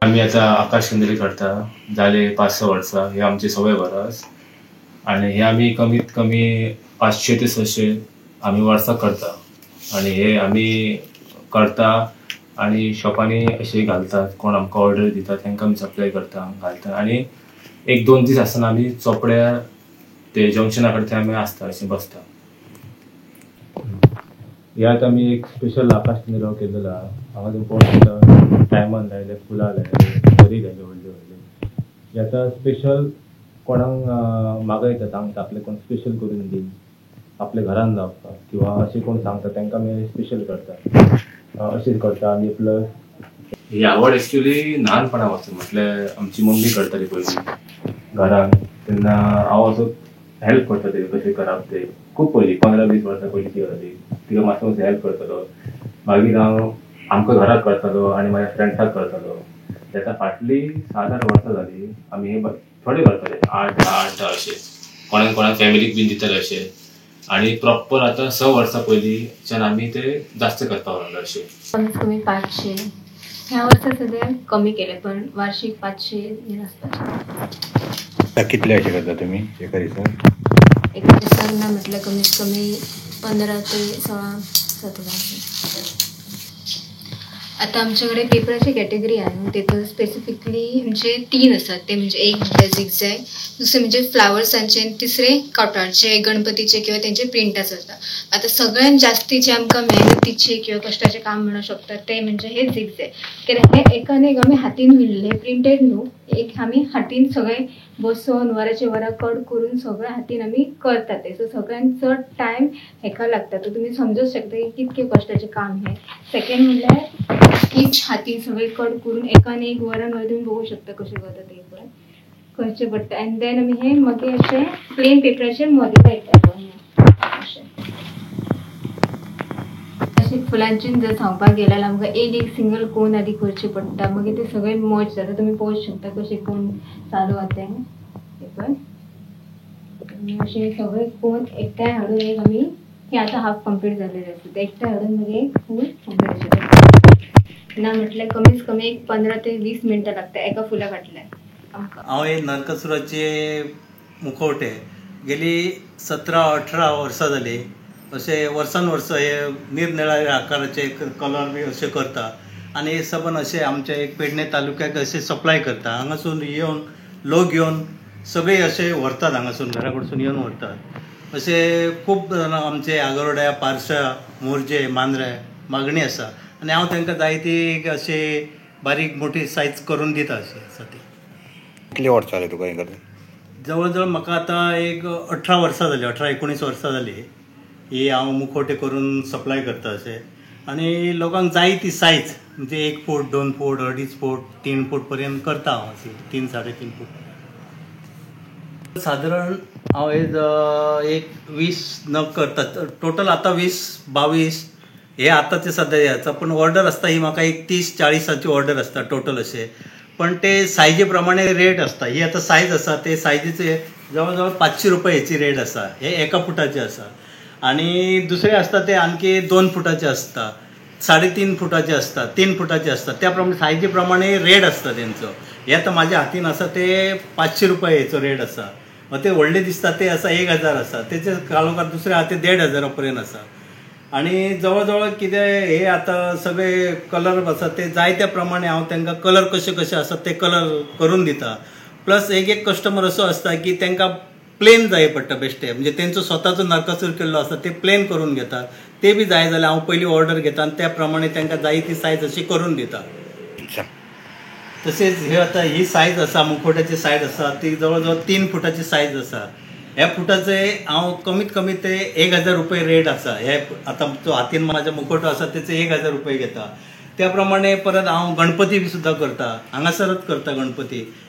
आमी आतां आकाश कंदील करता जाले 5-6 वर्सां. हे आमचे सवय बरस आनी हे आमी कमीत कमी 500 ते 600 आमी वर्साक करता आनी हे आमी करता आनी शॉपांनी अशे घालतात. कोण आमकां ऑर्डर दिता तांकां आमी सप्लाय करता घालता. आनी 1-2 दीस आसतना आमी चोपड्या ते जंक्शना कडेन आमी आसता अशें बसता. हे आतां आमी एक स्पेशल आकाश कंदील केल्लो आहा. हांगा तुमी पळोवंक शकता टायमान लायले, फुलां लायले, बरी लायले व्हडले व्हडले. हे आतां स्पेशल कोणाक मागयता सांगता आपले कोण स्पेशल करून दी आपल्या घरान लावपाक किंवा अशें कोण सांगता तांकां आमी स्पेशल करता अशें करता आमी. प्लस ही आवड एक्चुली ल्हानपणा पासून म्हटल्यार आमची मम्मी करताली पयलीं घरान, तेन्ना हांव असो हेल्प करता ते कशें करप ते. खूब पयलीं 15-20 वर्सां पयलींची गजाली. तिका मातसो मातसो हेल्प करतालो. मागीर हांव आमकां घराक करतालो आनी म्हाज्या फ्रेंड्साक करतालो. आतां फाटलीं 7-8 वर्सां जालीं आमी हे थोडे करताले 8-10 8-10 अशें कोणाक कोणाक फॅमिलीक बीन दिताले अशें. आनी प्रॉपर आतां 6 वर्सां पयलींच्यान आमी ते जास्त करपाक लागले अशें. कमीत कमी 500 ह्या वर्सा सद्या कमी केले पण वार्षिक 500 बीन आसपाचे. कितले अशें करता तुमी एका दिसाक? एका दिसाक ना म्हटल्यार कमीत कमी 15 ते 16-17. आता आमच्याकडे पेपराची कॅटेगरी आहे न्हू, तेतून स्पेसिफिकली म्हणजे 3 आसात. ते म्हणजे एक म्हटल्यार झिगझॅग, दुसरे म्हणजे फ्लावर्सांचे आनी तिसरे कॉटनचे गणपतीचे किंवा तेंचे प्रिंटास आसता. आतां सगळ्यात जास्ती जे आमकां मेहनतीचे किंवा कश्टाचे काम म्हणू शकता ते म्हणजे हे झिगझॅग. कित्याक हे एकान एक आमी हातीन विणले, प्रिंटेड न्हू, एक आमी हातीन सगळे बसोन वराचे वरां कट करून सगळे हातीन आमी करतात ते. सो सगळ्यात चड टायम हेका लागता. तर तुमी समजूंक शकता की कितके कश्टाचें काम हें. सेकंड म्हणल्यार इच हातीन सगळे कट करून एकान एक वरान वर तुमी बघू शकता कशें करता ते पळय करचें पडटा. एंड then आमी हे मागीर अशें प्लेन पेपराचेर मदें लायता अशें. अशें फुलांचे जर सांगपाक गेल्यार आमकां एक एक सिंगल कोन आदी करचें पडटा, मागीर ते सगळे मर्ज जाता. तुमी पळोवंक शकता कशें कोन चालू आसा तें पेपर. अशें सगळे कोन एकठांय हाडून एक आमी हे आतां हाफ कंप्लीट जाल्लें आसा ते एकठांय हाडून मागीर एक फूल कंप्लीट जाता. ना म्हटल्यार कमीत कमी एक 15 ते 20 मिनटां लागता एका फुला फाटल्यान आमकां. हांव हे नरकासुराचे मुखवटे गेली 17-18 वर्सां जाली अशें वर्सान वर्स हे निरनिळ्या आकाराचे कलर बी अशें करता आनी सबंद अशें आमच्या एक पेडणे तालुक्याक अशें सप्लाय करता. हांगासून येवन लोक येवन सगळे अशे व्हरतात, हांगासून घरा कडसून येवन व्हरतात. अशें खूब जाणां आमचे आगरोड्या, पारशा, मोरजे, मांद्रे मागणी आसा आनी हांव तांकां जाय ती अशी बारीक मोठी सायज करून दिता. अशी आसा ती. कितली वर्सां जाली तुका हें करता? जवळ जवळ म्हाका आतां एक 18 वर्सां जाली, 18-19 वर्सां जाली ही हांव मुखवटे करून सप्लाय करता अशें. आनी लोकांक जाय ती सायज म्हणजे 1 फूट, 2 फूट, 2.5 फूट, 3 फूट पर्यंत करता हांव अशी 3-3.5 फूट सादारण. हांव एक 20 नग करता टोटल. आतां 20-22 हे आतांचे सद्या ह्याचा, पण ऑर्डर आसता ही म्हाका एक 30-40 ऑर्डर आसता टोटल अशें. पण ते सायजी प्रमाणे रेट आसता. ही आतां सायज आसा ते सायजीचे जवळ जवळ 500 रुपये हेची रेट आसा. हे 1 फुटाचे आसा आनी दुसरे आसता ते आणखी 2 फुटाचे आसता, 3.5 फुटाचे आसता, 3 फुटाचे आसता. त्या प्रमाणे सायजी प्रमाणे रेट आसता तेंचो. हे आतां म्हाज्या हातीन आसा ते 500 रुपये हेचो रेट आसा. ते व्हडले दिसता ते आसा 1000 आसा, तेचे काळोखार दुसरे आहा ते 1500 पर्यंत आसा. आनी जवळ जवळ कितें हे आतां सगळे कलर आसा ते जाय त्या प्रमाणे हांव तांकां कलर कशे कशे आसा ते कलर करून दिता. प्लस एक एक कस्टमर असो आसता की तांकां प्लेन जाय पडटा बेश्टे, म्हणजे तेंचो स्वताचो नरकासूर केल्लो आसता ते प्लेन करून घेतात. ते बी जाय जाल्यार हांव पयलीं ऑर्डर घेता आनी त्या प्रमाणे तांकां जाय ती सायज अशी करून दिता. तशेंच हे आतां ही सायज आसा मुखवट्याची सायज आसा ती जवळ जवळ 3 फुटाची सायज आसा. ह्या फुटाचे हांव कमीत कमी ते 1000 रुपये रेट आसा. हे आतां जो हातीन म्हाजो मुखवटो आसा तेचे 1000 रुपये घेता. त्या प्रमाणे परत हांव गणपती बी सुद्दां करता, हांगासरच करता गणपती.